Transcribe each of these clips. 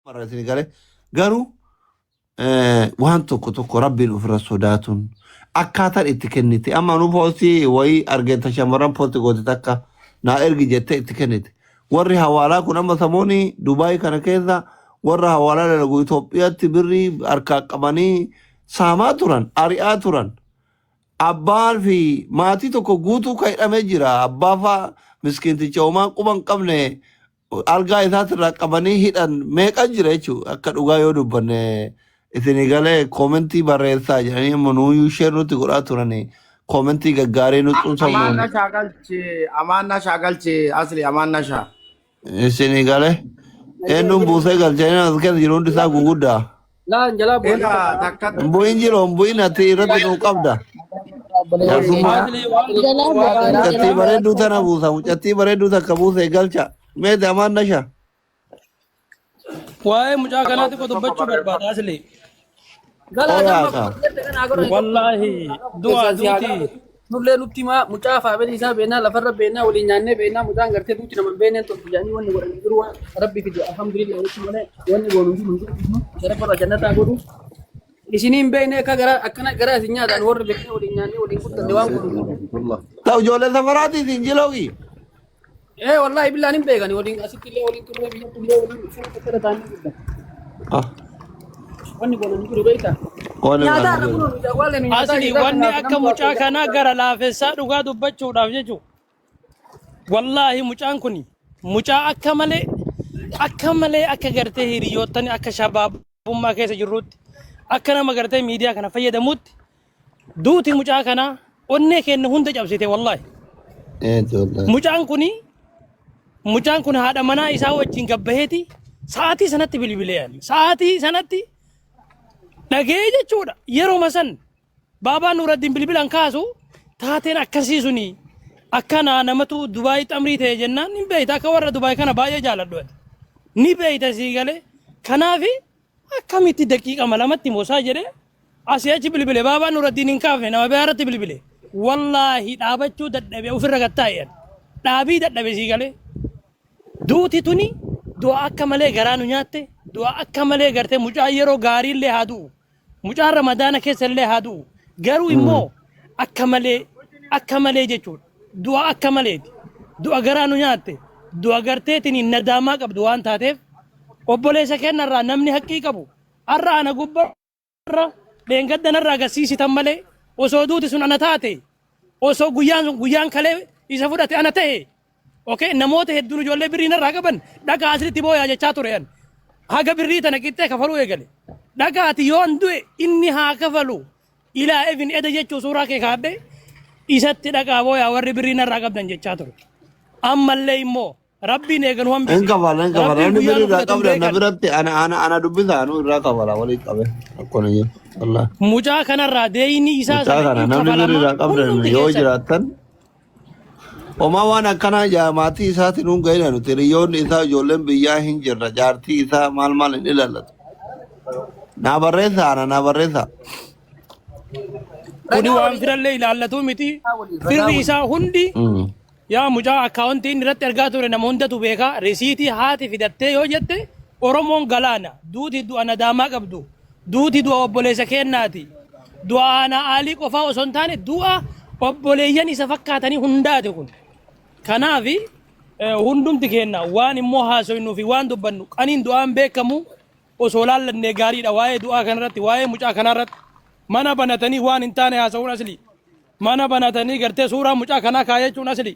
Marra isin galee garuu waan tokko tokko rabbiin ofirra sodaatuun akkaataan itti kennite amma nu poostii wayii argenta shamarran poosti goote takka naa ergi jettee itti kennite warri hawaalaa kun amma samooni Dubaay kana keessa warra hawaalaa dalagu Itoophiyaatti birrii harkaa qabanii saamaa turan ari'aa turan abbaa fi maatii tokko guutuu kan hidhamee jira abbaa faa miskiinticha homaa quba hin qabne algaa isaatirraa qabanii hidhan meeqa jira jechuudha. Akka dhugaa yoo dubbanne isinii galee koomentii barreessaa jedhanii amma nuuyyuu sheer nutti godhaa turanii koomentii gaggaarii nu Amaan cimsamnuun nashaa galche, amaan nashaa galche, asli amaan nashaa. isinii galee eenyuun buusee galchanii as keessa jiru hundi isaa guguddaa. Laan jalaa bu'anii Ela takka. takka Hin bu'in jiru hin bu'in ati irratti nuu qabda. Jaarsummaa Asli waan Jalaa waan bu'anii mucattii jalaa bareedduu tana buusa mucattii bareedduu takka buusee galcha. Meeti amaan nasha. Waa'ee mucaa kanaa xiqqoo tokko dubbachuu barreeffadhu. barbaada asli. Galaa Oyaa damma kaa. akkuma jette kana haa godhan Wallaahi du'aa keessaan si haa duuti. gaafatu. Nullee nutti himaa mucaa faamilii isaa beennaa lafarra beennaa waliin nyaannee beennaa mucaan gartee duuti nama hin beenneen toltu jedhanii wanni godhan hin jiru waan rabbi fide alhamdulillah jechuun malee wanni goonu hin jiru hin jiru sharafa irraa jannataa godhu. Isinii hin beekne akka gara akkana gara isin nyaatan warri beeknee waliin nyaannee waliin guddanne waan godhu hin jiru. Ta'u ijoollee safaraatii siin jiloogi. Ee wallahi billaan hin beekani waliin asitti illee waliin turree biyyatti illee waliin fuula tokko irra taa'anii guddan. Ah, Wanni goonu hin jiru beektaa. Wanni Nyaataa goonu irra hin jiru. kunoo nuti awwaalle nu nyaataa Asli jirra wanni kanaaf akka namtu mucaa akka kanaa gara laafessaa dhugaa dubbachuudhaaf jechuudha. Wallaahi mucaan kun mucaa akka malee akka malee akka gartee hiriyoottan akka shabaabummaa keessa jirruutti akka nama gartee miidiyaa kana fayyadamuutti duuti mucaa kanaa onnee keenya hunda cabsite wallaahi. Eeti wallaahi. Mucaan kun mucaan kun haadha manaa isaa wajjin gabbaheeti sa'aatii sanatti bilbilee ani sa'aatii sanatti dhagee jechuudha yeruma san Baabaa Nuuraddiin bilbilan kaasu taateen akkasii suni akkana namatu Dubaay xamrii ta'e jennaan hin beekta akka warra Dubaay kana baay'ee jaaladhu ati. Ni beekta sii galee kanaafi akkamitti daqiiqama lamatti moosaa jedhee asii achi bilbile Baabaa Nuuraddiin hin kaafne nama biraa irratti bilbile wallaahi dhaabachuu dadhabe ofirra gattaa'e ani. Dhaabii dadhabe sii galee. Duuti tuni du'a akka malee garaa nu nyaatte du'a akka malee gartee mucaa yeroo gaariillee haa du'u. Mucaan Ramadaana keessa illee haa du'u. Garuu immoo akka malee akka malee jechuudha. Du'a akka maleeti. Du'a garaa nu nyaatte. Du'a garteetiin nadaamaa qabdu waan taateef obboleessa kennarraa namni haqqii qabu har'a ana gubbarra dheengadda narraa agarsiisitan malee osoo duuti sun ana taate osoo guyyaan sun guyyaan kalee isa fudhate ana ta'e Okay, namoota hedduun ijoollee birrii narraa qaban dhagaa asirratti booyaa jechaa ture an. Haga birrii tana qixxee kafaluu eegale. Dhagaa ati yoon du'e inni haa kafalu. Ilaa evin eda jechuu suuraa kee kaadhe isatti dhaqaa booyaa warri birrii narraa qabdan jechaa ture. Ammallee immoo rabbiin eega nu Hin hambise. kafala hin kafala Rabbiin namni guyyaa birrii nu irraa fudhatu hin qabdan na beekan. biratti ana ana ana dubbisa anu irraa kafala walii qabe akkana jiru wallahi. Mucaa kanarraa deeyni isaa Mucaa sana kana hin namni birrii kafalama irraa qabdan hundumti yoo keessan. jiraattan Homaa waan akkanaa jaa maatii isaatiin hun ga'ina nuti hiriyoonni isaa ijoolleen biyyaa hin jirra jaartii isaa maal maal hin ilaallatu. Naa barreessaa ana naa barreessaa. Kuni Ragaa waan walii firallee ilaallatu miti. ragaa walii ragaa Firri walii. isaa hundi Mm. yaa mucaa akkaawuntii inni irratti argaa ture nama hundatu beeka. Risiitii haati fidattee yoo jette Oromoon galaana. Duuti du'a nadaamaa qabdu. Duuti du'a obboleessa keennaati. Du'a aanaa aalii qofaa osoo hin taane du'a obboleeyyan isa fakkaatanii hundaati kun. Kanaaf hundumti keenna waan immoo haasoynuu fi waan dubbannu qaniin du'aan beekamu osoo laallannee gaariidha waa'ee du'aa kanarratti waa'ee mucaa kanarratti mana banatanii waan hin taane haasa'uun asli mana banatanii gartee suuraa mucaa kanaa kaayachuun asli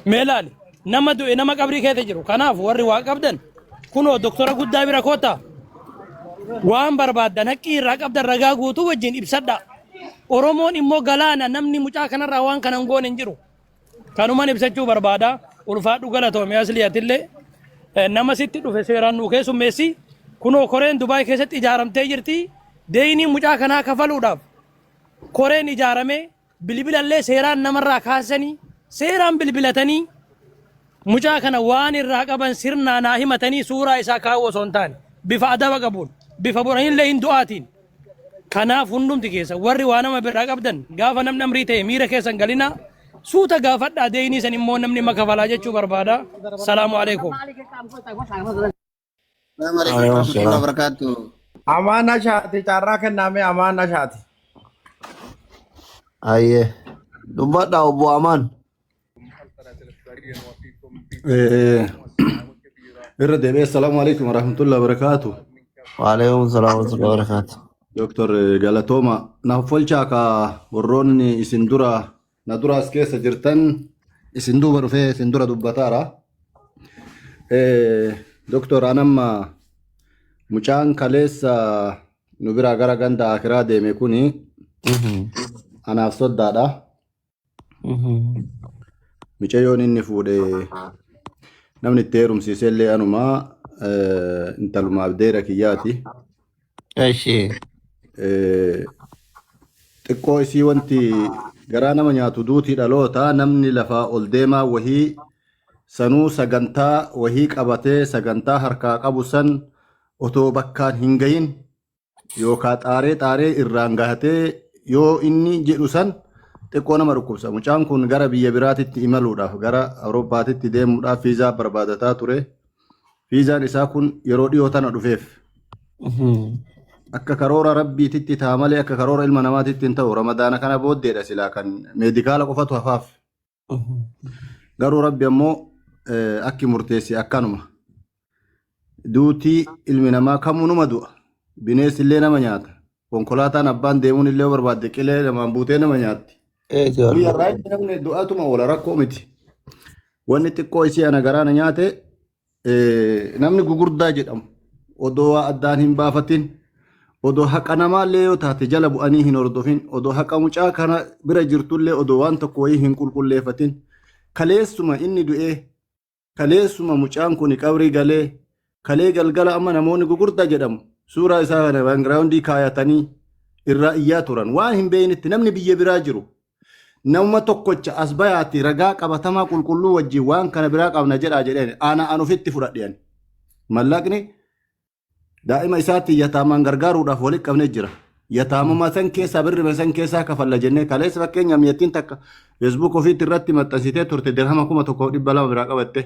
Mee laali nama du'e nama qabrii keessa jiru kanaaf warri waa qabdan kunoo doktora guddaa bira koottaa waan barbaaddan haqqii irraa qabdan ragaa guutuu wajjin ibsadha. Oromoon immoo galaana namni mucaa kanarraa waan kana hin goone hin jiru. Kanuman ibsachuu barbaada. Ulfaadhu galatoomi aslii atillee nama sitti dhufe seeraan nuu keessummeessi. Kunoo koreen Dubaay keessatti ijaaramtee jirti. Deeyinii mucaa kanaa kafaluudhaaf koreen ijaaramee Bilbilallee seeraan namarraa kaasisanii seeraan bilbilatanii mucaa kana waan irraa qaban sirnaan haa himatanii suuraa isaa kaa'uu osoo hin taane bifa adaba qabuun bifa boranillee hin du'aatiin. Kanaaf hundumti keessa warri waa nama biraa qabdan gaafa namni amrii ta'e miira keessan galinaa suuta gaafadhaa deeyinii san immoo namni makafalaa jechuu barbaada. Salaamu alaikum. Assalamu alaikum warahmatullahi wabarakatuh. Amaana shaati carraa kenname amaana shaati. Ayyee. Dubbadhaa obbo Amaan. Irra deebi'ee assalaamu alaikum warahmatullahi wabarakaatu. Waalaikum salaam warahmatullahi wabarakaatu. Dooktor Galatooma naaf olchaa ka warroonni isin dura na dura as keessa jirtan isin duuba dhufee isin dura dubbataara. Dooktor anamma mucaan kaleessa nu biraa gara ganda akiraa deeme kuni anaaf soddaadha. Mucayyoon inni fuudhe namni itti heerumsiise illee anuma intaluma abdeera kiyyaati. Eshi. Xiqqoo isii wanti garaa nama nyaatu duutii dhaloota namni lafaa ol deemaa wahii sanuu sagantaa wahii qabatee sagantaa harkaa qabu san otoo bakkaan hin gahin yookaan xaaree xaaree irraan gahatee yoo inni jedhu san xiqqoo nama dhukkubsa. Mucaan kun gara biyya biraatitti imaluudhaaf gara Awurooppaatitti deemuudhaaf fiizaa barbaadataa ture. Fiizaan isaa kun yeroo dhiyoo tana dhufeef. Akka karoora rabbiititti ta'a malee akka karoora ilma namaatitti hin ta'u. Ramadaana kana booddeedha silaa kan meedikaala qofatu hafaaf. Garuu rabbi ammoo akki murteesse akkanuma. Duutii ilmi namaa kamuu numa du'a. Bineensi illee nama nyaata. Konkolaataan abbaan deemuun illee yoo barbaadde qilee namaan buutee nama nyaatti. Guyyaa irraa inni namni du'aatuma oola rakkoo miti. Wanni xiqqoo isii ana garaa na nyaate namni gugurdaa jedhamu odoo waa addaan hin baafatin odoo haqa namaallee yoo taate jala bu'anii hin hordofin odoo haqa mucaa kana bira jirtullee odoo waan tokko wayii hin qulqulleeffatin kaleessuma inni du'ee kaleessuma mucaan kun qabrii galee kalee galgala amma namoonni gugurdaa jedhamu suuraa isaa kana background kaayatanii irraa iyyaa turan waan hin beeknetti namni biyya biraa jiru namuma tokkocha as bayaati ragaa qabatamaa qulqulluu wajjin waan kana biraa qabna jedhaa jedheen ana an ofitti fudhadhe. Mallaqni daa'ima isaatti yataamaan gargaaruudhaaf walitti qabnee jira. Yataamuma san keessaa birrima san keessaa kafalla jennee kaleessa fakkeenyaaf miyattiin takka Facebook ofiitti irratti maxxansitee turte dirhama 1200 biraa qabatte.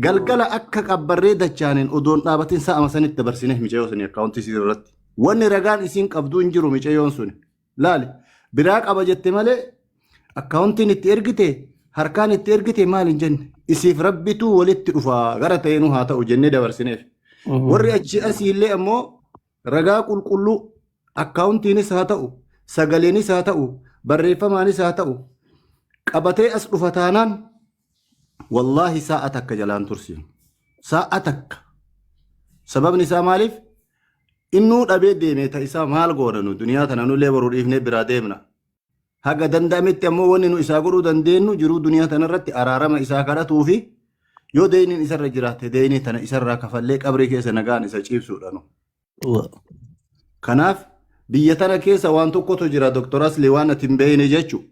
Galgala akka qabbarree dachaaniin odoon dhaabatin sa'ama sanitti dabarsine micayyoo suni akkaawuntii isii irratti. Wanni ragaan isiin qabdu hin jiru micayyoon suni. Laali biraa qaba jette malee akkaawuntiin itti ergite harkaan itti ergite maal hin jenne isiif rabbitu walitti dhufa gara ta'eenuu haa ta'u jennee dabarsineef. Warri achi asii illee ammoo ragaa qulqulluu akkaawuntiinis haa ta'u sagaleenis haa ta'u barreeffamaanis haa ta'u qabatee as dhufa taanaan wallaahi sa'a takka jalaan tursiinu. Sa'a takka. Sababni isaa maaliif? Innuu dhabee deeme ta isaa maal goona nu duniyaa tana nullee boruu dhiifnee biraa deemna. Haga danda'ametti ammoo wanni nu isaa godhuu dandeenyu jiruu duniyaa tanarratti araarama isaa kadhatuu fi yoo deeyniin isarra jiraatte deeynii tana isarraa kafallee qabrii keessa nagaan isa ciibsuudha nu. Kanaaf biyya tana keessa waan tokkotu jira Dr. Asli waan ati hin beekne jechu.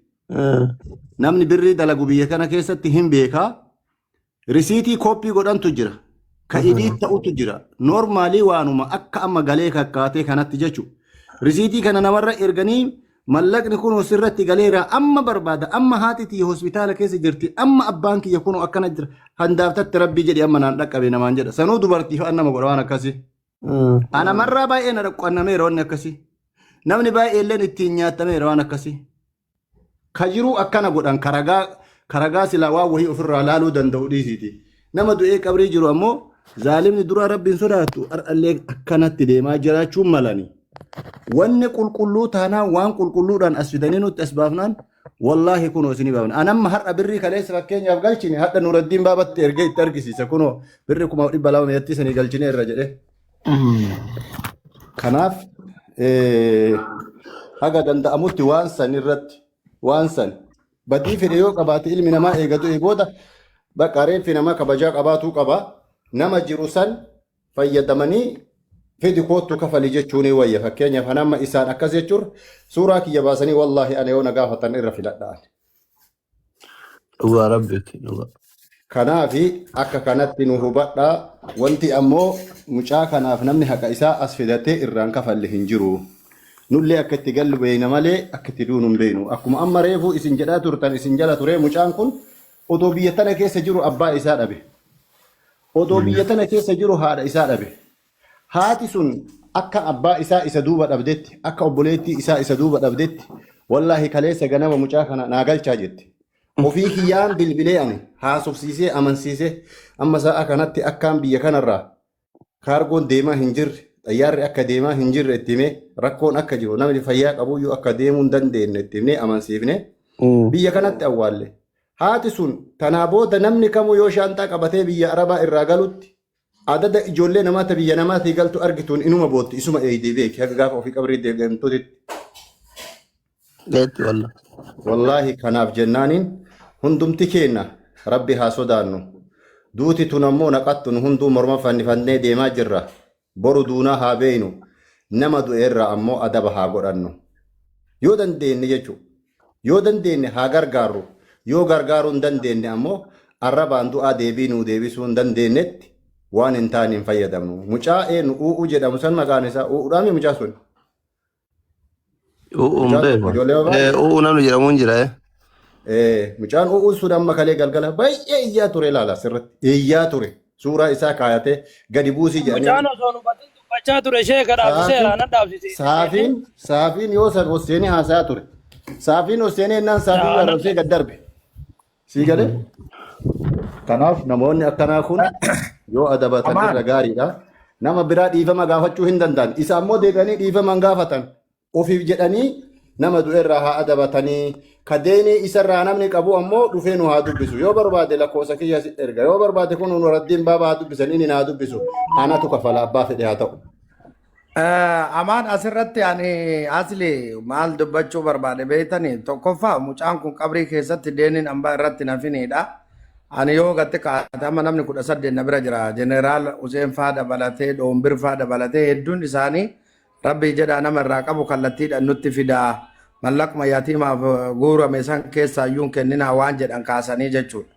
Namni birrii dalagu biyya kana keessatti hin beekaa. Risiitii kooppii godhantu jira. Ka edit ta'utu jira. Normally waanuma akka amma galee kakkaatee kanatti jechu. Risiitii kana namarra erganii mallaqni kun sirratti galeera amma barbaada amma haati tiyya hospitaala keessa jirti amma abbaan kiyya kun akkana jira handaaftatti rabbii jedhi amma naan dhaqqabe namaan jedha sanuu dubartii fa'a nama godha waan akkasii. Ana marraa baay'ee na dhaqqannameera wanni akkasii. Namni baay'ee illeen ittiin nyaatameera waan akkasii. Ka jiruu akkana godhan karagaa karagaa silaa waan wahii ofirraa laaluu danda'u dhiisiiti. Nama du'ee qabrii jiru ammoo zaalimni dura rabbiin sodaattu har'allee akkanatti deemaa jiraachuun malani. Wanni qulqulluu taanaan waan qulqulluudhaan as fidanii nutti as baafnaan wallaahi kunoo isinii baafna. Anamma har'a birrii kaleessa fakkeenyaaf galchine hadha Nuraddiin baabatti ergee itti argisiisa kunoo birrii 200,000 meettii sanii galchine irra jedhee. Kanaaf haga danda'amutti waan san irratti waan san badii fedhe yoo qabaate ilmi namaa eega du'e booda bakka reeffi namaa kabajaa qabaatuu qaba. Nama jiru san fayyadamanii fidi koottu kafali jechuun wayya. Fakkeenyaaf anamma isaan akkas jechuun suuraa kiyya baasanii wallaahi ana yoo na gaafatan irra filadhaan. Dhugaa rabbiiti dhugaa. Kanaafi akka kanatti nu hubadhaa wanti ammoo mucaa kanaaf namni haqa isaa as fidatee irraan kafalle hin jiru. Nullee akka itti gallu beeyna malee akka itti duunu hin beeynu. Akkuma amma reefuu isin jedhaa turtan isin jala ture mucaan kun odoo biyya tana keessa jiru abbaa isaa dhabe. Odoo biyya tana keessa jiru haadha isaa dhabe. Haati sun akka abbaa isaa isa duuba dhabdetti, akka obboleettii isaa isa duuba dhabdetti, wallaahi kaleessa ganama mucaa kana naa galchaa jette. Ofii kiyyaan bilbilee ani haasofsiisee amansiisee amma sa'a kanatti akkaan biyya kanarraa kaargoon deemaa hin jirre, xayyaarri akka deemaa hin jirre itti himee, rakkoon akka jiru namni fayyaa qabuyyuu akka deemuu hin dandeenye itti himnee amansiifne biyya kanatti awwaalle. Haati sun tanaa booda namni kamuu yoo shaanxaa qabatee biyya Arabaa irraa galutti adada ijoollee namaa ta biyya namaatii galtu argituun inuma bootti isuma eeydee beeki haga gaafa ofii qabrii deemtuutitti. Leetti wallah. Wallaahi kanaaf jennaaniin hundumti keenna Rabbi haa sodaannu. Duuti tun ammoo naqattu nu hunduu morma fannifannee deemaa jirra. Boru duunaa haa beeynu. Nama du'e irraa ammoo adaba haa godhannu. Yoo dandeenye jechuudha. Yoo dandeenye haa gargaarru. Yoo gargaaruu hin dandeenye ammoo arrabaan du'aa deebii nuu deebisuu hin dandeenyetti waan hin taane hin fayyadamnu. Mucaa eenyu u'uu jedhamu san maqaan isaa u'uudhaami mucaa sun. U'uun Mucaan beeku. ijoollee babaadha. U'uu namni jedhamu hin jira. Mucaan u'uun sun amma kalee galgala baay'ee iyyaa ture ilaala asirratti. Iyyaa ture. Suuraa isaa kaayatee gadi buusii jedhanii. Mucaan osoo nu batin dubbachaa ture sheeka dhaabsiseera Saafiin na dhaabsise. saafiin saafiin yoo san ol seenee haasaa ture. Saafiin ol seenee innaan saafiin arrabsee gad darbe. Sii galee? Kanaaf namoonni akkanaa kun yoo adabatan Amaan. irra gaariidha. Nama biraa dhiifama gaafachuu hin danda'an. Isa ammoo deebi'anii dhiifama hin gaafatan. Ofiif jedhanii nama du'e irraa haa adabatanii. Ka deenii isarraa namni qabu ammoo dhufee nu haa dubbisu. Yoo barbaade lakkoofsa kiyya si erga. Yoo barbaade kun Nuraddiin baaba haa dubbisan inni naa dubbisu. Anatu kafala abbaa fedhe haa ta'u. Amaan asirratti ani asli maal dubbachuu barbaade beektani tokkoffaa mucaan kun qabrii keessatti deeniin hambaa irratti nafinidha. Ani yoo gatte kaate amma namni 18 na bira jira. Jeneraal Huseen faa dabalatee Dhoombir faa dabalatee hedduun isaanii rabbii jedhaa nama irraa qabu kallattiidhaan nutti fidaa. Mallaquma yatiimaaf guurame san keessaa iyyuu hin kenninaa waan jedhan kaasanii jechuudha.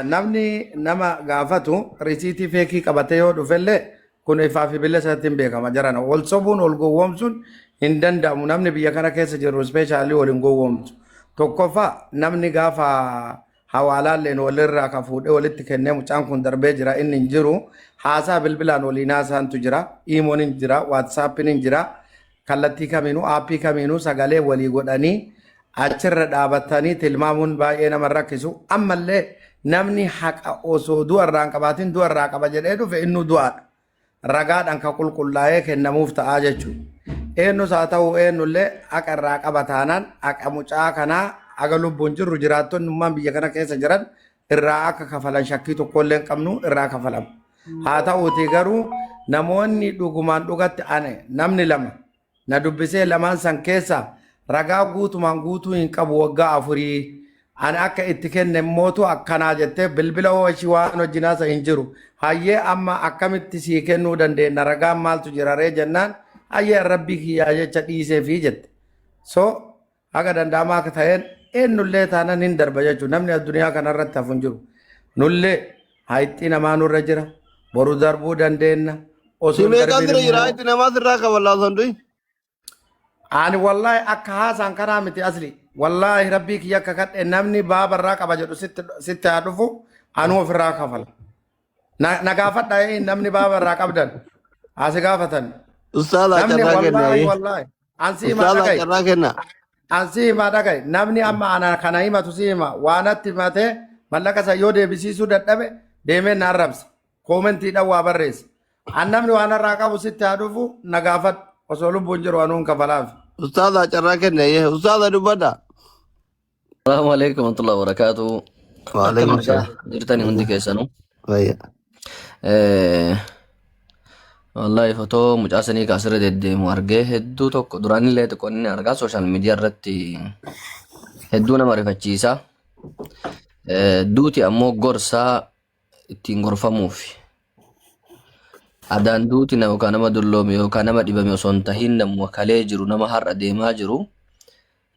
Namni nama gaafatu risiitii feekii qabatee yoo dhufellee kun ifaa fi bilisa isatti hin beekama jarana. Wal sobuun wal gowwoomsuun hin danda'amu. Namni biyya kana keessa jiru ispeeshaalii wal hin gowwoomsu. Tokkoffaa namni gaafa hawaalaalleen walirraa kan fuudhee walitti kennee mucaan kun darbee jira inni hin jiru. Haasaa bilbilaan waliin haasaantu jira. Iimoon hin jira. Waatsaappiin hin jira. Kallattii kamiinuu aappii kamiinuu sagalee walii godhanii achirra dhaabatanii tilmaamuun baay'ee nama rakkisu. Ammallee namni haqa osoo du'a irraa hin qabaatin du'a irraa qaba jedhee dhufe innuu du'aadha. Ragaadhaan kan qulqullaa'ee kennamuuf ta'aa jechuudha. Eenyus haa ta'u eenyullee haqa irraa qaba taanaan haqa mucaa kanaa haga lubbuun jirru jiraattonni ummaan biyya kana keessa jiran irraa akka kafalan shakkii tokkollee hin qabnu irraa kafalama. Haa ta'uutii garuu namoonni dhugumaan dhugatti ane namni lama na dubbisee lamaan san keessa ragaa guutumaan guutuu hin qabu waggaa afurii ani akka itti kenne mootu akkanaa jettee bilbila hoo ishii waan wajjin haasa hin jiru. Hayyee amma akkamitti sii kennuu dandeenya ragaan maaltu jira ree jennaan hayyee rabbii kiyyaa jecha dhiisee fi jette. So haga danda'amaa akka ta'een eenyullee taanan hin darba jechuudha. Namni addunyaa kanarratti hafu hin jiru. Nullee hayxii namaa nurra jira. Boru darbuu dandeenya. Osoo Si hin meeqaan darbin sirra jira immoo itti namaa sirraa kaballaa sanduyi. ani wallaahi akka haasaan kanaa miti asli. Wallaahi rabbii kiyya akka kadhe namni baabarraa qaba jedhu sitti sitti haa dhufu anuu ofirraa kafala. Na gaafadha namni baabarraa qabdan. Asi gaafatan. Ustaala Namni carraa kenna. wallaahi wallaahi. Ansi himaa Ustaala dhaga'i. carraa kenna. Ansi himaa dhaga'i. Namni amma ana kana himatu si hima. Waanatti himatee mallaqa isa yoo deebisiisuu dadhabe deemee na arrabsa. Koomentiidhaan waa barreessa. An namni waan irraa qabu sitti haa dhufu na gaafadhu. Osoo lubbuun jiru anuun kafalaaf. Ustaala carraa kenna. Ustaala dubbadha. Assalamu alaikum warahmatullahi wabarakatuh. Akkam Waalaikum nagaa salaam. jirtani hundi keessanuu. Fayya. Wallahi fotoo mucaa sanii ka asirra deddeemu argee hedduu tokko duraanillee xiqqoo inni argaa sooshaal miidiyaa irratti hedduu nama rifachiisa. Duuti ammoo gorsaa ittiin gorfamuuf. Adaan duuti na yookaan nama dulloome yookaan nama dhibame osoo hin tahin namuma kalee jiru nama har'a deemaa jiru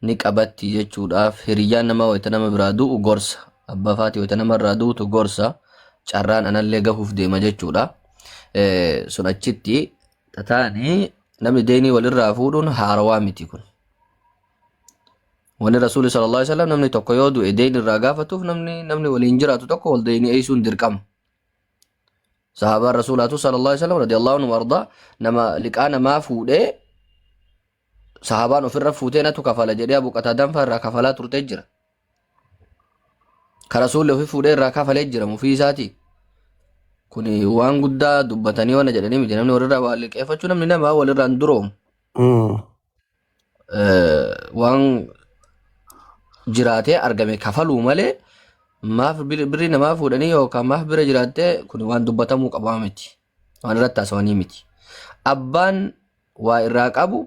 ni qabatti jechuudhaaf hiriyyaan nama wayita nama biraa du'u gorsa abbaa faatii wayita nama irraa duutu gorsa carraan anallee gahuuf deema jechuudha. Sun achitti tataani namni deenii walirraa fuudhuun haarawaa miti kun. Wanni Rasuulli sallallahu alaihi wasallam namni tokko yoo du'e deen irraa gaafatuuf namni namni waliin jiraatu tokko wal deenii eeysuun dirqama. Sahaabaan Rasuulaatu sallallahu alaihi wasallam radiyallahu anhu warda nama liqaa namaa fuudhee sahaabaan ofirra fuutee natu kafala jedhee Abu Qataadaan fa'aa irraa kafalaa turtee jira. Ka Rasuulli ofii fuudhee irraa kafalee jira mufii isaatii. Kuni waan guddaa dubbatanii waan jedhanii miti namni walirraa waa liqeeffachuu namni namaa walirraa hin duroomu. Waan jiraatee argame kafaluu malee maaf birrii namaa fuudhanii yookaan maaf bira jiraattee kun waan dubbatamuu qabaa miti. Waan irratti haasawanii miti. Abbaan waa irraa qabu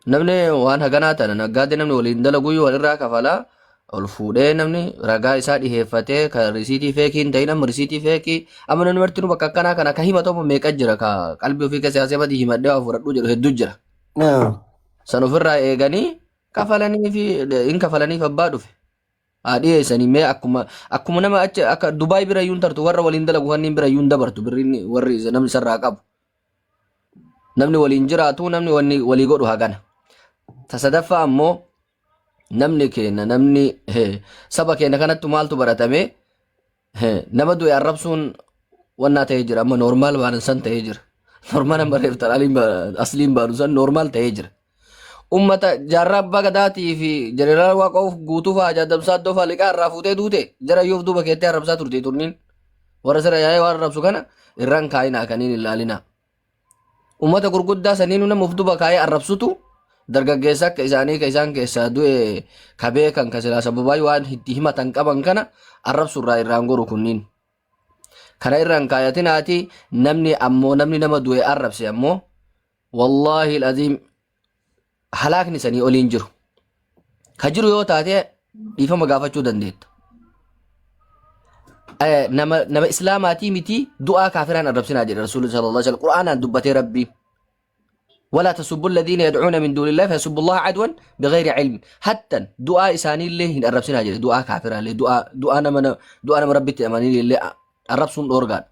namni waan haganaa tana naggaadee namni waliin dalaguyyuu walirraa kafalaa ol fuudhee namni ragaa isaa dhiheeffatee kan risiitii feekii hin ta'in amma risiitii feekii amma namni martinuu bakka akkanaa kana ka himatamu meeqa jira ka qalbii ofii keessa yaasee badii himadhee waa fudhadhuu jedhu hedduu jira. San ofirraa eeganii kafalanii fi hin kafalaniif abbaa dhufe. Haa dhiyeessanii mee akkuma akkuma nama achi akka Dubaay bira iyyuu hin tartu warra waliin dalagu kanneen bira iyyuu hin dabartu birriin warri namni isarraa qabu. Namni waliin jiraatu namni wanni walii godhu hagana. Ta sadaffaa ammoo namni keenya namni saba keenya kanattu maaltu baratame nama du'e arrabsuun wannaa ta'ee jira amma normaal baanan san ta'ee jira. Normaal amma reeftan asliin baanu san normaal ta'ee jira. Ummata jaarraa abbaa gadaatii fi jeneraal Waaqoo guutuu fa'aa jaadamsaa iddoo fa'aa liqaa irraa fuutee duute jara iyyuu of duuba keettee arrabsaa turte turniin. Warra sirra yaa'ee waan arrabsu kana irraan kaayinaa kaniin ilaalinaa. Ummata gurguddaa saniinuu nama of duuba kaayee arrabsutu dargaggeessa akka isaanii ka isaan keessaa du'e ka beekan ka silaa sababaa waan itti himatan qaban kana arrabsu irraa irraan goru kunniin. Kana irraan kaayatinaati namni ammoo namni nama du'e arrabse ammoo Wallaahi aziim halaakni sanii oliin jiru. Ka jiru yoo taate dhiifama gaafachuu dandeetta. Nama nama islaamaatii miti du'aa kaafiraan arrabsinaa jedhe Rasuulli sallallahu alaihi wasallam Qur'aanaan dubbatee Rabbii. Walaa tasubbu alladhiina yad'uuna min duunillahi fayasubbu Allaha adwan bighayri ilmi. Hattan du'aa isaaniillee hin arrabsinaa jedhe du'aa kaafiraallee du'aa du'aa nama du'aa nama Rabbitti amanillee arrabsuun dhoorgaadha.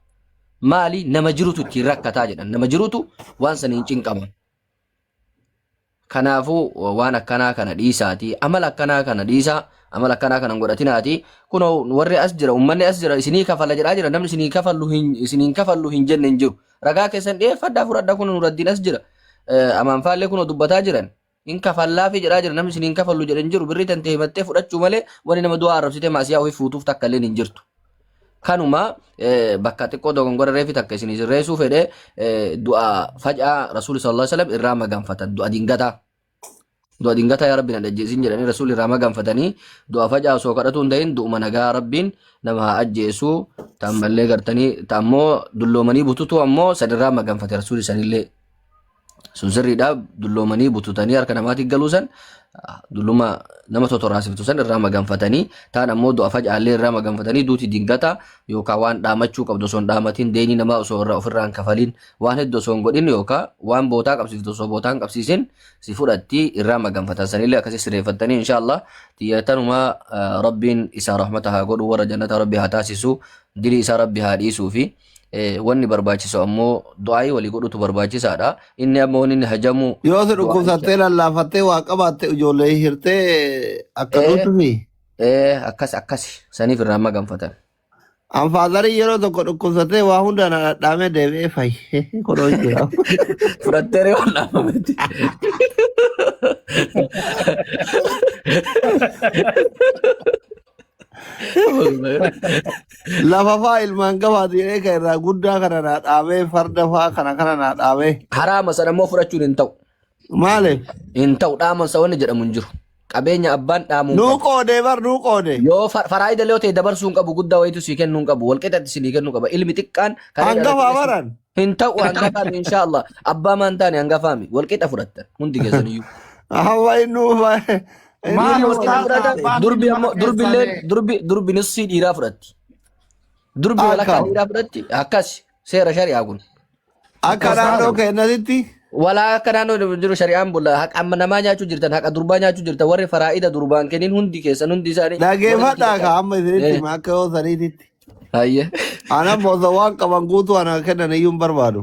Maali nama jirutu ittiin rakkataa jedhan nama jirutu waan saniin cinqama. Kanaafuu waan akkanaa kana dhiisaatii amala akkanaa kana dhiisaa amala akkanaa kana hin godhatinaatii kunoo warri as jira uummanni as jira isinii kafala jedhaa jira namni isinii kafallu hin isiniin kafallu hin jenne hin jiru ragaa keessan dhiyeeffadhaa fudhadhaa kun nuraddiin as jira amaanfaallee kunoo dubbataa jiran hin kafallaafi jedhaa jira namni isiniin kafallu jedhe hin jiru birrii tante himattee fudhachuu malee wani nama du'aa arrabsitee maasiyaa ofii fuutuuf takka illee hin jirtu. Kanuma bakka xiqqoo dogongora reefi takka isinii sirreessuu fedhe du'a facaa rasuuli sallallahu alaihi wasallam irraa maganfatan du'a dingataa. Du'a dingataa yaa rabbi na ajjeesin jedhanii rasuuli irraa maganfatanii du'a facaa osoo kadhatuu hin ta'in du'uma nagaa rabbiin nama haa ajjeesu ta'ammallee gartanii ta'ammoo dulloomanii bututuu ammoo sanirraa maganfate rasuuli sanillee. Sun sirriidha. Dulloomanii bututanii harka namaatiin galuu san dulluma nama totoraasiftu san irraa maganfatanii taan ammoo du'a facaallee irraa maganfatanii duuti dingata yookaan waan dhaamachuu qabdu osoo hin dhaamatin deynii namaa osoo irraa ofirraa hin kafalin waan hedduu osoo hin godhin yookaan waan bootaa qabsiiftu osoo bootaa hin qabsiisin si fudhatti irraa maganfatan sanillee akkasii sirreeffattanii inshaallah xiyyeeffatanuma rabbiin isaa rahmata haa godhu warra jannata rabbi haa taasisu dilii isaa rabbi haa dhiisuu fi Wanni barbaachisu ammoo du'aayii walii godhutu barbaachisaadha. Inni amma wanni inni hajamu Yoo si du'aayicha. dhukkubsattee lallaafattee waa qabaatte ijoollee hirtee akka duutufi. Akkas akkas saniif irraa maganfatan. An faadarii yeroo tokko dhukkubsatee waa hunda na dhadhaamee deebi'ee fayye. Kunoo jira. Fudhattee ree waan dhaabametti. Lafa faa ilmaan qabaatu jedhee kan irraa guddaa kana naa dhaabee farda faa kana kana naa dhaabee. Haraama sana immoo fudhachuun hin ta'u. Maaliif? Hin ta'u dhaamansa wanni jedhamu hin jiru. Qabeenya abbaan dhaamuu hin Nuu qabu. qoodee bar nuu qoode. Yoo faraayida illee yoo ta'e dabarsuu hin qabu guddaa wayitu sii kennuu hin qabu. Walqixatti isinii kennuu qaba. Ilmi xiqqaan kan inni Hangafaa dhalate baran. hin ta'u hangafaami inshaallah. Abbaa maan taane hangafaami. Walqixa fudhattan hundi keessan iyyuu. Hawa innuu Maal Dhiirri walqixa ustaaza fudhata abbaan durbi mana ammoo durbilleen keessanii durbi durbi nussii dhiiraa fudhatti. Durbi walakkaa Akkam. dhiiraa fudhatti akkas seera shari'aa kun. Akka naannoo keenyatti Walaa akka naannoo jiru shari'aan bulla haqa amma namaa nyaachuu jirtan haqa durbaa nyaachuu jirtan warri faraa'ida durbaan kennin hundi keessan hundi isaanii warri dhageeffadhaa ka amma isinitti hima akka yoo saniititti. Hayyee. Ana osoo waan qaban guutuu ana kennan iyyuu hin barbaadu.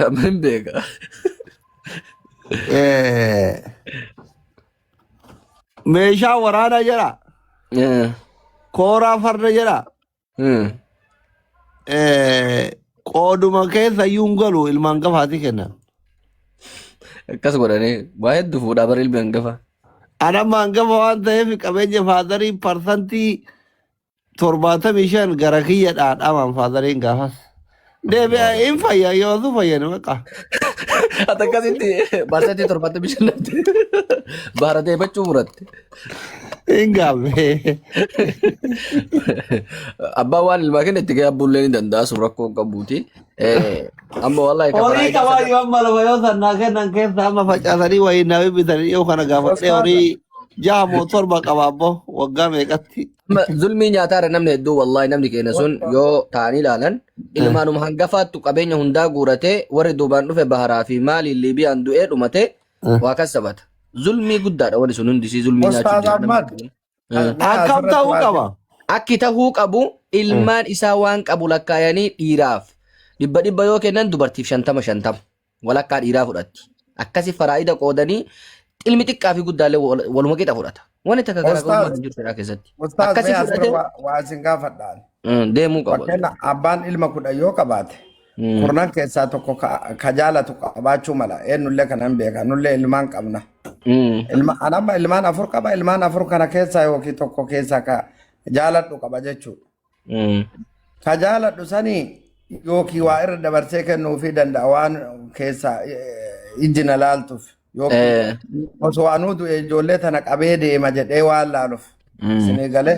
Amma hin beeka. Meeshaa waraanaa jedha. Kooraa farda jedha. Qooduma keessa iyyuu hin galu ilma hangafaati kennan. Akkas godhanii waa hedduu fuudhaa bara ilmi hangafa. An amma hangafa waan ta'eef qabeenya faadarii 75% gara kiyya dhaadhamaan faadariin gaafas. Deebi'a hin fayya yoosu fayyan baqa. Ati akkasitti 75% baara deebachuu muratte. Hin gaabbe. Abbaan waan ilmaa kenne itti gaabbullee ni danda'a sun rakkoo hin qabuuti. Amma wallahi ka Horii faraayidaa qabaa sana yoo amma lafa yoo sannaa kennan keessa amma facaasanii wayii naa bitanii yoo kana gaafadhee Ustaaza. horii jaha moo torba qaba abbo waggaa meeqatti. Amma zulmii nyaataara namni hedduu wallahi namni keenya sun yoo ta'anii ilaalan ilmaanuma hangafaattu qabeenya hundaa guuratee warri duubaan dhufe baharaa fi maaliin Liibiyaan du'ee dhumate waa kassabata. Zulmii guddaadha wanni sun hundisii zulmii nyaachuu Ustaaz jira namni Ahmad. keenya. Mee Akkam asirratti ta'uu waa qaba. Akki tahuu qabu ilmaan isaa waan qabu lakkaayanii dhiiraaf dhibba dhibba yoo kennan dubartiif shantama shantama walakkaa dhiiraa fudhatti. Akkasi faraa'ida qoodanii ilmi xiqqaa fi guddaallee waluma qixa fudhata. Wanni takka garaagarummaa Ustaaz hin jirtu jedhaa keessatti. Ustaaz Akkasi mee asirra fudhatee waa isin gaafadhaan. deemuu qaba. Fakkeenya abbaan ilma 10 yoo qabaate kurnan keessaa tokko ka jaalatu qabaachuu mala. Eenyullee kana hin beeka. Nullee ilmaan qabna. Ilma an amma ilmaan afur qaba. Ilmaan afur kana keessaa yookiin tokko keessaa ka jaaladhu qaba jechuudha. Ka jaaladhu sanii yookiin waa irra dabarsee kennuufii danda'a waan keessaa ijji na laaltuuf yookiin osoo anuu du'e ijoollee tana qabee deema jedhee waan laaluuf isinii galee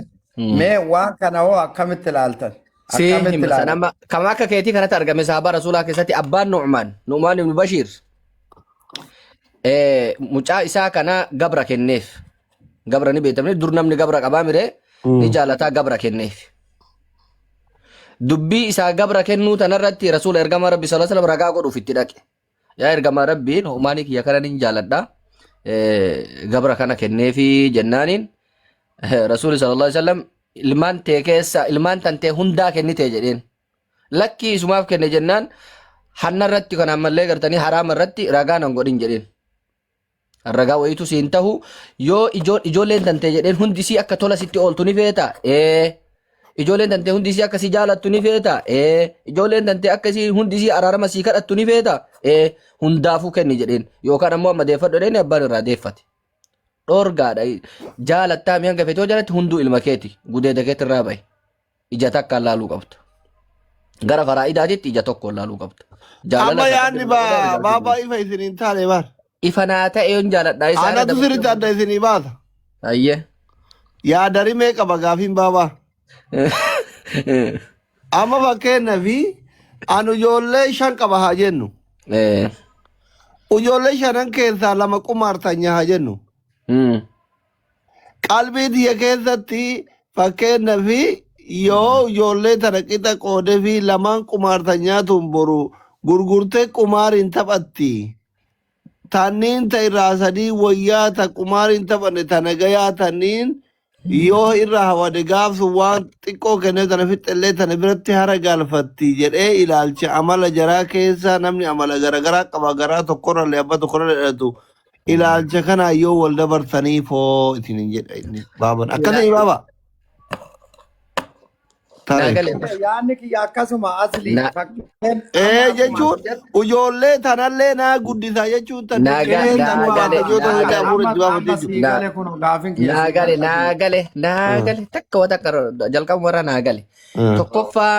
mee waan kana hoo akkamitti ilaaltan Si akkamitti hima ilaalan sanama kama akka keetii kanatti argame sahaaba rasuulaa keessatti abbaan Nu'maan Nu'maan ibn Bashiir mucaa isaa kana gabra kenneef. Gabra ni beektamni dur namni gabra qabaa mire ni jaalataa gabra kenneef. Dubbii isaa gabra kennuu tanarratti rasuula ergamaa rabbi sallallahu alaihi wasallam ragaa godhuuf itti dhaqe. Yaa ergamaa rabbii Nu'maanii kiyya kana nin jaaladha. Gabra kana kenneefi jennaaniin rasuuli sallallahu alaihi wasallam ilmaan tee keessa ilmaan tantee hundaa kennite jedheen. Lakkii isumaaf kenne jennaan hanna irratti kan ammallee gartanii haraama irratti ragaa nan godhin jedheen. Ragaa wayiitu siin tahu yoo ijoolleen tantee jedheen hundi isii akka tola sitti ooltu ni feeta. Ee. Ijoolleen tantee hundi isii akka si jaalattu ni feeta. Ee. Ijoolleen tantee akka isii hundi isii araarama sii kadhattu ni feeta. Ee. Hundaafuu kenni jedheen. Yookaan ammoo amma deeffadhu jedheen abbaan irraa deeffate. Dhoorgaadha. Jaalattaa mi hanga feete yoo jaalatti hunduu ilma keeti. Gudeeda keetirraa bahi. Ija takkaan laaluu qabda. Gara faraa'idaatitti ija tokkoon laaluu qabda. Jaalala Amma isa yaadni rabbi irraa godhaa baabaa ilaalchuu ifa isin hin taane bar. Ifa naa ta'e yoon jaaladha isaa irra Anatu dabarsee sirriitti adda isinii baasa. Ayyee. Yaada rimee qaba gaafiin baabaa. Amma fakkeenyaaf anu ijoollee shan qaba haa jennu. Ijoollee shanan keessaa lama qumaartanya haa jennu. Qalbii tiyya keessatti fakkeenyaaf yoo ijoollee tana qixa qoodee fi lamaan qumaartan nyaatuun boru gurgurtee qumaariin taphatti. Tanniin ta irraa sadii wayyaa ta qumaariin taphanne ta nagayaa tanniin yoo irra hawade gaafsu waan xiqqoo kennee tana fixxellee tana biratti hara galfatti jedhee ilaalcha amala jaraa keessa namni amala garagaraa qaba garaa tokkorrallee abbaa tokkorrallee dhalatu Ilaalcha kanaa yoo wal dabarsanii foo isin hin jedha inni baaban. Akkasii baaba. Naa Tare. gale. Yaadni kiyya akkasuma asli fakkeen amma Ee akkuma jechuun ati jette ijoollee tanallee naa guddisaa jechuun tan Naa dirqamee naa tan gale baafata yoo naa ta'u gale hafuura amma itti baafate amma jechuudha. sii naa gale kun gaafin kiyya naa sii gale gale naa asli. gale naa gale takka wa takka jalqabuma irraa naa gale. Tokkoffaa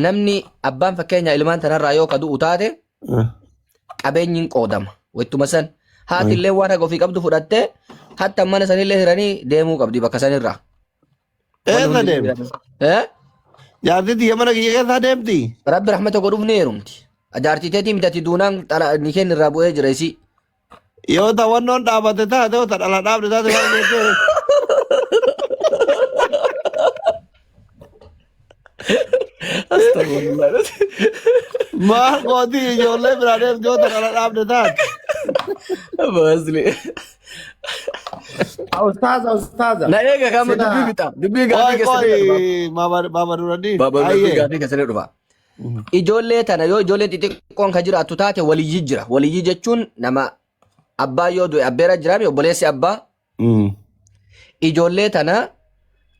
namni abbaan fakkeenya ilmaan tanarraa yoo ka du'u taate qabeenyi hin qoodama. Wattuma san haati illee waan haga ofii qabdu fudhattee hatta mana sanillee hiranii deemuu qabdi bakka sanirraa. Wanni Eessa hundi deemti? Eh? Jaartii tiyya mana kiyya keessaa deemti? Rabbi rahmata godhuuf ni heerumti. Jaartii teetii miti ati duunaan dhala ni kenni irraa bu'ee jira isii. Yoo ta wannoon dhaabate taate yoo ta dhala dhaabde taate waan jettee. Astagfirullah. Maal gooti ijoollee biraa deemti yoo ta dhala dhaabde taate. Baasli. Ustaaza ustaaza. Na eega kama Sila dubbii fixa. Dubbii gaafii Qoy keessanii dhufa. qoy baaba duradii. Baaba dubbii Ayyee. gaafii keessanii dhufa. Ijoollee tana yoo ijoolleen xixiqqoon ka jiraattu taate waliyyii jira. Waliyyii jechuun nama abbaa yoo du'e abbeera jiraami obboleessi abbaa. Ijoollee tana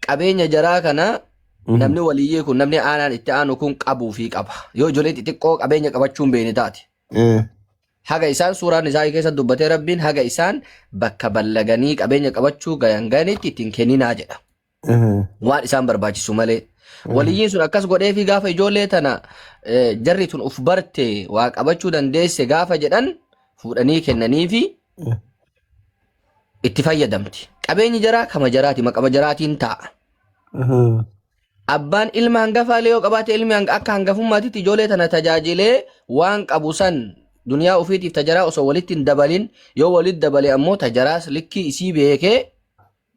qabeenya jaraa kana Namni waliyyii kun namni aanaan itti aanu kun qabuu fi qaba. Yoo ijoollee xixiqqoo qabeenya qabachuu hin beekne taate. Haga isaan suuraan isaa keessa dubbatee Rabbiin haga isaan bakka ballaganii qabeenya qabachuu gayan gayanitti ittiin kenninaa jedha. Waan isaan barbaachisu malee. Waliyyiin sun akkas godhee fi gaafa ijoollee tana jarri tun uf barte waa qabachuu dandeesse gaafa jedhan fuudhanii kennanii fi itti fayyadamti. Qabeenyi jaraa kama jaraati maqama jaraatiin taa'a. Abbaan ilma hangafaa illee yoo qabaate ilmi akka hangafummaatitti ijoollee tana tajaajilee waan qabu san duniyaa ofiitiif tajaraa osoo walitti hin dabalin yoo walitti dabale ammoo tajaraas likkii isii beekee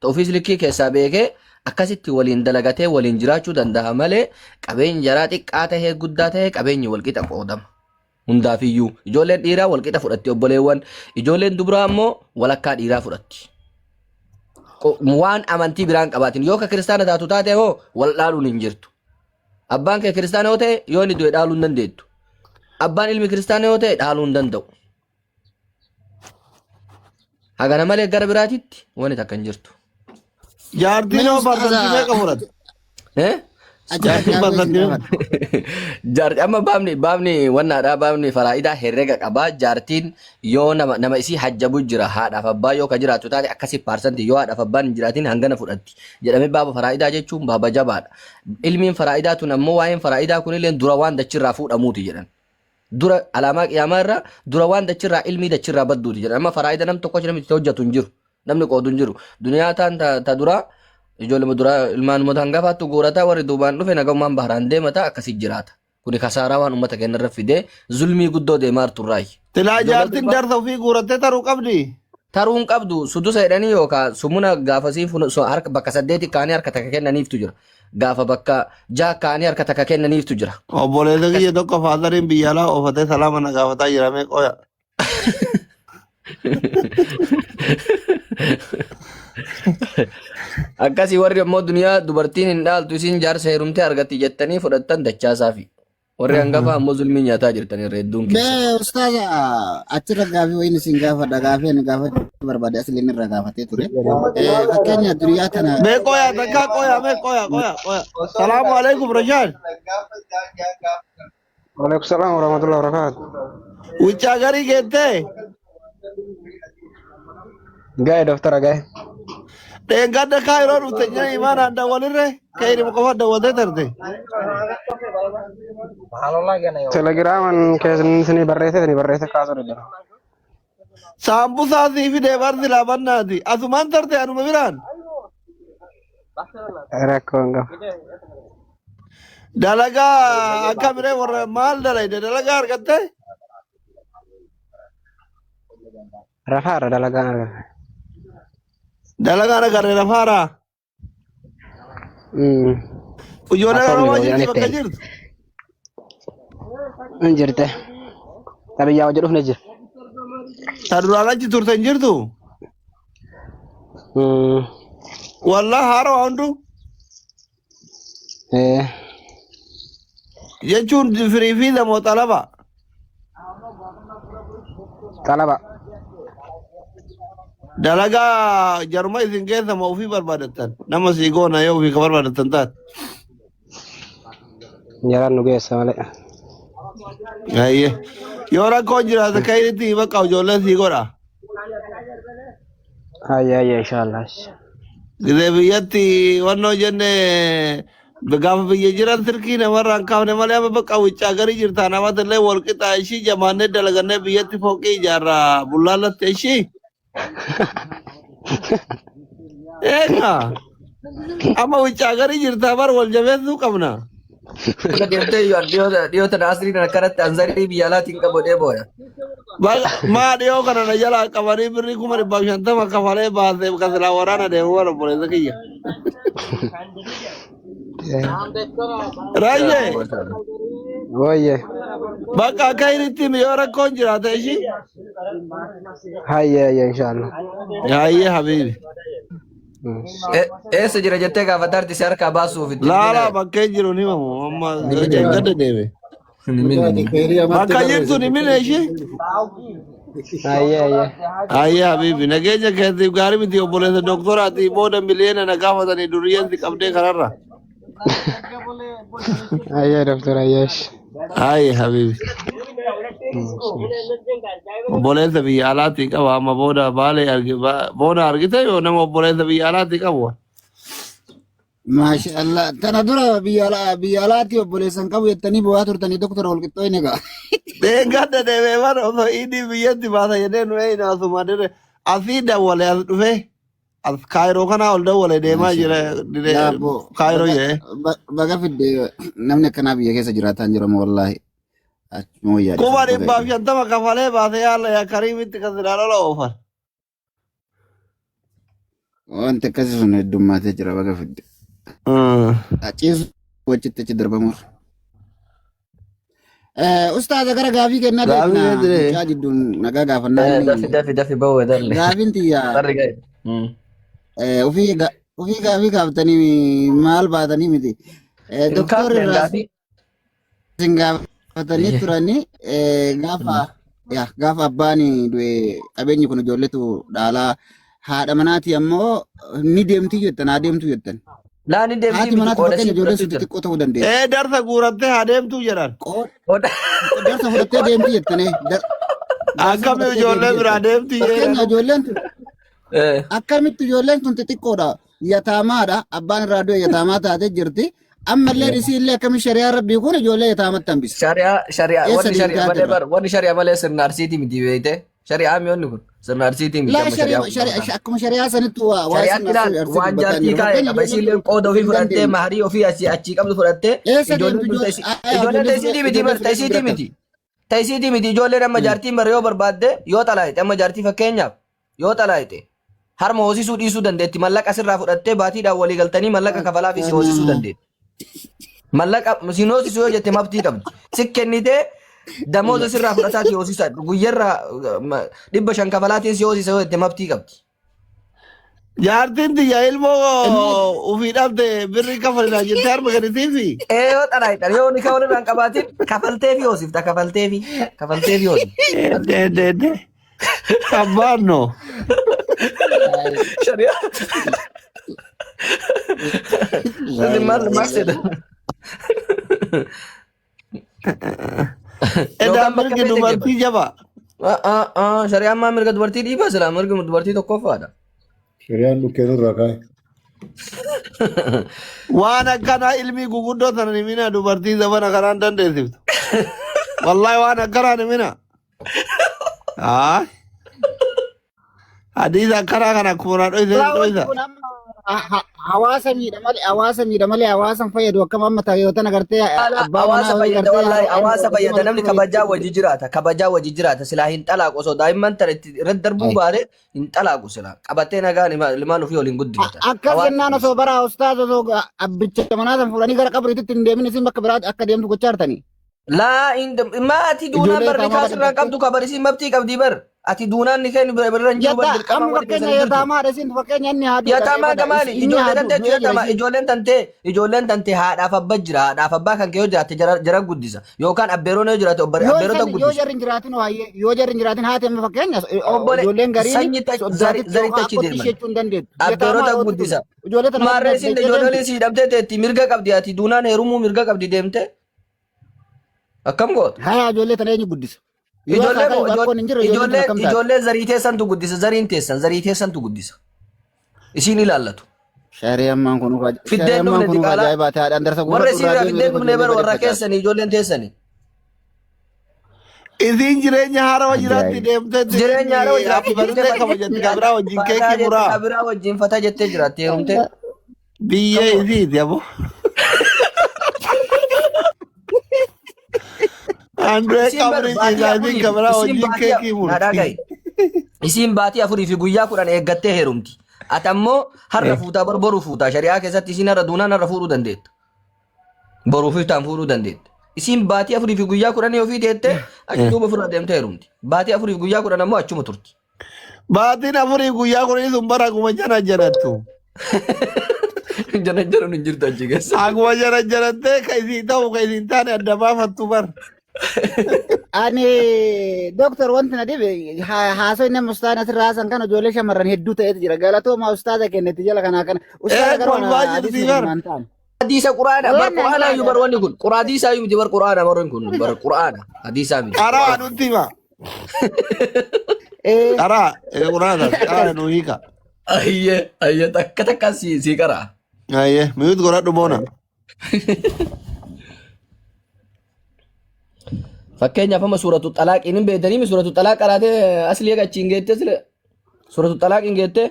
ofiis likkii keessaa beekee akkasitti waliin dalagatee waliin jiraachuu danda'a malee qabeenyi jaraa xiqqaa tahee guddaa tahee qabeenyi walqixa qoodama. Hundaafiyyuu ijoolleen dhiiraa walqixa fudhatti obboleewwan ijoolleen dubraa ammoo walakkaa dhiiraa fudhatti. Waan amantii biraan qabaatin yoo ka kiristaana taatu taate hoo wal dhaaluun hin jirtu. Abbaan kee kiristaana yoo ta'e yoo inni du'e dhaaluu hin dandeettu. Abbaan ilmi kiristaana yoo ta'e dhaaluu hin danda'u. Hagana malee gara biraatitti wanti takka hin jirtu. Jaartiin Mee hoo ustaaza parsantii meeqa fudhate? Eh? achirra Jaartiin gaafii isin parsantii meeqa? gaafadha. Jaarti amma baabni wannaadha baabni faraa'idaa herrega qabaa jaartiin yoo nama isii hajjabu jira haadhaaf abbaa yoo ka jiraatu taate akkasi paarsantii yoo haadhaaf abbaan hin jiraatin hangana fudhatti jedhamee baaba faraa'idaa jechuun baaba jabaadha. Ilmiin faraa'idaa tun ammoo waa'een faraa'idaa kunillee dura waan dachirraa fuudhamuuti jedhan. Dura alaamaa qiyaamaa irraa dura waan dachirraa ilmii dachirraa badduuti jedhan. Amma faraa'ida nam tokko achi namni itti hojjetu hin jiru. Namni qoodu hin jiru. Duniyaa taan ta duraa ijoolluma duraa ilmaanuma hangafaattu guurataa warri duubaan dhufe nagaumaan baharaan deemata akkasi jiraata. Kuni kasaaraa waan uummata keenya irra fidee zulmii guddoo deemaa jirturraayi. Silaa Ijoollee jaartiin durbaa darsa ofii guurattee taruu qabdi. Taruu hin qabdu sudusa jedhanii yookaan sumuna gaafasii harka bakka saddeeti kaanii harka takka kennaniiftu jira. Gaafa bakka jaha kaanii harka takka kennaniiftu jira. Obboleessa Akkas kiyya tokko faadariin biyya alaa oofatee salaama na gaafataa jira mee qoya. Akkasii warri ammoo duniyaa dubartiin hin dhaaltu isiin jaarsa heerumtee argatti jettanii fudhattan dachaasaafi. Warri hangafaa ammoo zulmii nyaataa jirtan irra hedduun keessan. Mee ustaaza achirra gaafii wayiin isin gaafadha gaafii ani gaafachuu barbaade asliin irra gaafatee ture. Fakkeenya duniyaa tana Mee qoya takkaa qoya mee qoya qoya qoya. Salaamu alaikum Rashaad. Waalaikum salam warahmatullahi wabarakatuh. Wuccaa garii geettee Gaa'e doftara gaa'e. dheengadda kaa yeroo dhufte jira imaanaan dawwalirre ka'ee qofa dawwatee tarte. Telegiraaman keessan isinii barreesse isinii barreesse kaasuu danda'u. Saambusaa sii fidee bar silaa bannaati. Asumaan tarte anuma biraan. Rakkoo hin qabu. Dalagaa akka biree warra maal dalayde dalagaa argatte? Rafaarra dalagaan argame. Dalagaan agarre rafaaraa. Ijoolleen Afaan Oromoo yeroo jirti jedhan bakka itti jirtu. hin jirte. Ta biyyaa hojii dhufne jira. Ta duraan achi turte hin jirtu. Wallah haaroo hundu jechuun firii fi lamoo xalaba. Xalaba. Dalagaa jaruma isin keessa ma ofii barbaadattan nama sii goona yoo ofii ka barbaadattan taate. Jalaan nu geessa malee. Ayyee. Yoo rakkoon jiraate kan inni bakka ijoollee sii godha. Hayya hayya inshallah. Gizee biyyatti wannoo jenne gaafa biyya jiran silkii namarraa hin kaafne malee amma bakka wuccaa garii jirta namatti illee wal qixaa ishii jamaannee dalagannee biyyatti fooqii ijaarraa bullaallatti ishii. Eegaa amma wuccaa garii jirta bar wal jabeessuu qabna. Akka deemtee iyyuu dhiyoo tana asriin akkanatti anzarii biyya alaatiin qabu booya. Maa dhiyoo kana na jalaa qabanii birrii 150,000 kafalee baasee kasilaa waraana deemu waan obboleessa kiyya. Raayye Wayye. bakka akka hiritti yoo rakkoon jiraate ishii. Hayya hayya inshallah. Yaayyee habiibi. Eessa jira jettee gaafataarti si harkaa baasuuf itti Laalaa bakkee jiru ni himamu amma gadda deeme. Bakka jirtu ni mine ishii. Hayya hayya. Ayyee habiibi nageenya keetiif gaarii miti obboleessa doktoraati booda miliyoona na gaafatanii duriyyeen si qabdee kanarra. Ayyee doktor ayyeesh. Ayi habibi. Obboleessa biyya alaatii qaba amma booda baalee argi booda argite yoo nama obboleessa biyya alaatii qabu. Maasha Allah. Tana dura biyya alaa biyya alaatti obboleessan qabu jettanii bu'aa turtanii doktora walqixxoo hin egaa. Deeggadda deemee bara osoo idii biyyatti baasa jedhee nu eeyina asuma dire asii dawwale as dhufee as kaayiroo kanaa ol dawwale deemaa Maasha jira Allah. dire Yaa abbo kaayiroo baga jedhee. baga fidde namni akkanaa biyya keessa jiraataa hin jiramu wallaahi. Achuma wayyaa Kuma dhiisa baga dhibbaaf fidde. shantama kafalee baase yaala yaa kariimitti kan silaa lola oofan. Wanti akkasii sun heddummaatee jira baga fidde. Achiis wachitti achi darbamuuf. Ustaaza gara gaafii kennaa Gaafii deemna. dire. Mucaa jidduun nagaa gaafannaa Dafi inni dafi dafi bahu dalle. gaafiin tiyya Barri gahe. Ofii gaafii kaaftanii maal baatanii miti. Hin Doktorri kaafne irraa gaafii. isin gaafatanii turanii gaafa yaa gaafa abbaan du'e qabeenyi kun ijoolletu dhaalaa haadha manaati ammoo ni deemti jettan haa deemtu jettan. Laa ni deemtii Haati miti manaatu qooda fakkeenya sii ijoolleen fudhachuu sun jira. xixiqqoo ta'uu dandeessi. Ee darsa guurattee haa deemtuu jedhan. Qooda Darsa fudhattee deemti jettanii. Darsa Akkami fudhattee ijoollee deemti biraa jettan. deemti Fakkeenya jedhan. ijoolleen tun akkamitti ijoolleen tun xixiqqoodha. Yataamaadha. Abbaan irraa du'e yataamaa taatee jirti. Ammallee isii illee akkami shari'aa rabbii kun ijoollee yataamatti hambisa. Shari'aa shari'aa Eessa wanni shari'aa deemtaa malee jirra? bar wanni shari'aa malee sirna arsiitii miti beekte. Shari'aa mi wanni kun sirna arsiitii miti Laa amma shari'aa shari'a kun shari'a bartaan. akkuma shari'aa sanittu waa waa Shari'aatti sirna ilaal arsii waan dubbataa jaartii jiru. kaa'e Fakkeenya qaba ijoolleen isiillee tun qooda ofii hin fudhattee dandeenye. maharii ofii asii achii qabdu fudhattee Eessa ijoolleen deemtu tun ijoollee ijoolleen ijoollee ta'isiitii miti ijoollee bar fudhachuu ta'isiitii bira miti. Ta'isiitii miti ijoolleen amma jaartiin bar yoo barbaadde yoo xalaayite amma jaartii fakkeenyaaf yoo xalaayite harma hoosisuu dhiisuu dandeetti mallaqa sirraa fudhattee baatiidhaan walii galtanii mallaqa kafalaa fi si hoosisuu dandeetti. Mallaqa si hoosisuu yoo jette mabtii qabdi. Si kennitee damooza sirraa fudhataa si hoosisa guyyarraa 500 kafalaatiin si hoosisa yoo jette mabtii qabdi. Jaartiin tiyya ilmoo ofii dhabde birrii kafalinaa jettee harma kennitiifi. Ee yoo xalaayidha yoo ni kawalirraa hin qabaatin kafaltee fi hoosifta kafaltee fi hoosifta. Deedee deedee. Kabbaanno. Shari'a. Isin maal maal jedha? Edaa Yookaan bakka mirgi feete dubartii geeba. jaba. Shari'aan maa mirga dubartii dhiiba silaa mirgi dubartii tokkoffaadha. Shari'aan dhukkee nurraa kaa'e. Waan akkanaa ilmii guguddoo tana ni mina dubartii zamana kanaan dandeessiftu. Wallahi waan akkanaa ni mina. Haa. Hadiisa akkanaa kana akkuma naa dhoyse Laa wanti dhoysa. kun amma hawaasa miidha malee hawaasa miidha malee hawaasa hin fayyadu akkam amma ta'e yoo tana gartee abbaa manaa Hawaasa wayii fayyada gartee wallaahi hawaasa gartee fayyada namni mallattoo kabajaa wajji jiraata kabajaa wajji jiraata silaa hin xalaaqu osoo daa'imman tana itti irratti darbuu baate hin xalaaqu silaa qabattee nagaan ilmaan ofii waliin guddifata Akkas hawaasa jennaan osoo bara ustaaz osoo abbicha manaa san fuudhanii gara qabriititti hin deemin isin bakka biraa akka deemtu gochaa jirtanii. Laa hin maatii duunaan Ijoollee bar yataamaa nikaa sirraa badhaadhattee. qabdu kabar isiin mabtii qabdii bar ati duunaan nikeen bira hin jiru bar Yata dirqama amma wali fakkeenya keessan hin jirtu. yataamaadha isin fakkeenya inni haa du'u dhaqee Yataamaa bada gamaali inni ijoollee haa du'u tantee du'ee jira yatamaa isin. ijoolleen tantee haadhaaf abbaa jira haadhaaf abbaa kan kee yoo jiraatte jara guddisa yookaan abbeeroon yoo jiraate Yoo abbeerota isan yoo guddisa. jarri hin jiraatin waayyee yoo jarri hin jiraatin haati amma fakkeenya Obbole ijoolleen gariin sanyi soddaatitti zaritti yookaan achi akkootti deeman ishee hin dandeettu. Yataamaa abbeerota dhootti tun guddisa. ijoollee tana Maarree wajjin isin deemtee ijoolleen deemti. sii hidhamtee teetti mirga qabdi ati duunaan heerumuu mirga qabdi deemte akkam goota. Haya ijoollee tana eenyu guddisa? Yoo Ijoollee akaakayyuu moo akkoon hin jirre ijoolleen tun ijoollee akkam taati? ijoollee zarii teessantu guddisa zariin teessan zarii teessantu guddisa. Isiin ilaallatu. Shari'ammaan kun Fiddeen shari'ammaan dhufne kun diqaalaa ajaa'ibaa ta'e haadhaan darsa warra guurradhu isin irraa irraa deemee fiddeen reefa dhufne ijoollee bar badee warra facaasa. keessanii ijoolleen teessanii. Isiin jireenya haarawa jiraatti Ajaa'ib. deemtee Jireenya haarawa jiraatti happy deemtee birthday kabajatti kabiraa wajjin fataa keekii jettee muraa. kabiraa wajjin fataa jettee jiraatti heerumtee. Biyya isiiti abo. Andree Isiin bar qabrii baatii ciisaa isiin afurii fi kabiraa isiin wajjin baatii keekii naa murti. dhaga'i. Isiin baatii afurii fi guyyaa 10 eeggattee heerumti. Ati ammoo har'a fuutaa bar boru fuutaa shari'aa keessatti isiin har'a duunaan har'a fuudhuu dandeetta. Boruuf iftaan fuudhuu dandeetta. Isiin baatii afurii fi guyyaa 10 ofii teettee achi duuba ofirraa deemtee heerumti. Baatii afurii fi guyyaa 10 ammoo achuma turti. Baatiin afurii guyyaa kudhanii sun bara akkuma jana janattu. Jana januun hin jirtu achi keessa. Akkuma jana janattee ka isii ta'u ka isii hin taane adda baafattu bar. Ani doktor wanti na dhibe haasoo inni amma ustaana asirraa haasan kana ijoollee shamarran hedduu ta'etu jira. Galatooma ustaaza kennetti jala kanaa kana. Ustaaza Ee garuu ana kolfaa jirti hadiisni bar. kun naan ta'an. Hadiisa Quraana bar Waan naan Quraana iyyuu bar wanni kun Quraadiisaa iyyuu miti bar Quraana bar wanni kun bar Quraana hadiisaa miti Qaraa Quraana. nutti hima. Eh, Qaraa quraana qaraa nu hiika. Ayyee ayyee takka takka si si qara. Ayyee mute godhadhu boona. Fakkeenyaaf amma suuratu xalaaqiin hin beektanii suuratu xalaaq qaraatee asli eega achiin geettee sile suuratu xalaaqiin geettee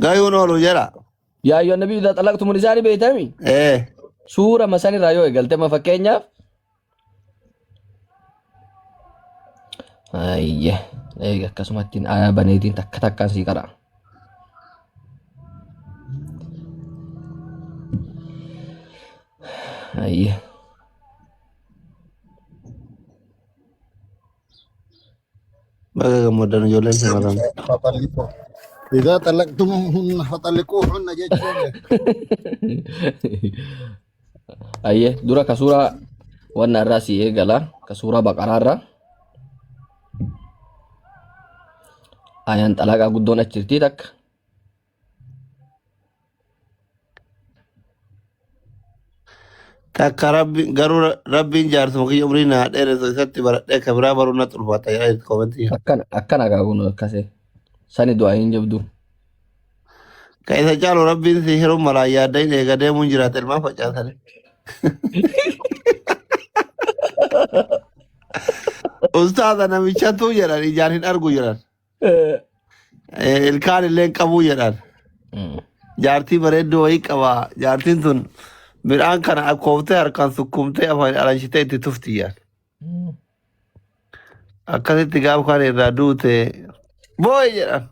Gayuun oolu jedha. yaa ayyuhan nabiyyu idaa xalaqtumun isaa ni beektami Ee. suura masanirraa yoo eegalte amma fakkeenyaaf ayyee eega akkasumatti aayaa baneetiin takka takkaan sii qara. Ayyee. Baga gammaddan ijoolleen shamarran. Faxalliquu. Idaa xallaqtumuhunna faxalliquuhunna jechuun. Ayyee dura ka suuraa wanna irraa si eegala ka suuraa baqaraa irraa ayaan xalaaqaa guddoon achi jirtii takka. Takka rabbi garuu rabbiin jaarsuma kiyya umrii naa dheeressu isatti baradhee ka biraa baruu natti ulfaata jedha komentii. Akkana akkana kaa kun akkasee sani du'aa hin jabdu. Ka isa caalu rabbiin si hiruu malaa yaadda hin eega deemuun jiraate ilmaan facaasanii. Ustaaza namichatu jedhan ijaan hin argu jedhan. Ilkaan illee hin qabuu jedhan. Jaartii bareedduu wayii qaba. Jaartiin tun midhaan kana akkooftee harkaan sukkumtee afaan alanshitee itti tufti jedhan. Akkasitti gaafa kan irraa duute boo'i jedhan.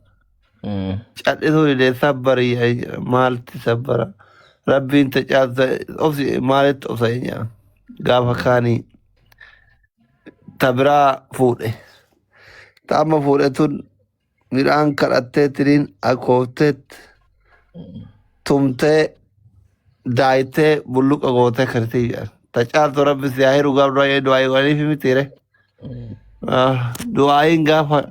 Cal'isuu didee sabbari maalti sabbara. Rabbiin tacaasa obsi maalitti obsa jedhan. Gaafa kaanii ta biraa fuudhe. Ta amma fuudhe tun midhaan kadhattee tiriin akoofteet tumtee daayitee bulluqa gootee kartee jedhan. Ta caaltu rabbi si haa hiru gaaf du'aa du'aa godhaniif mitiire. Du'aayin gaafa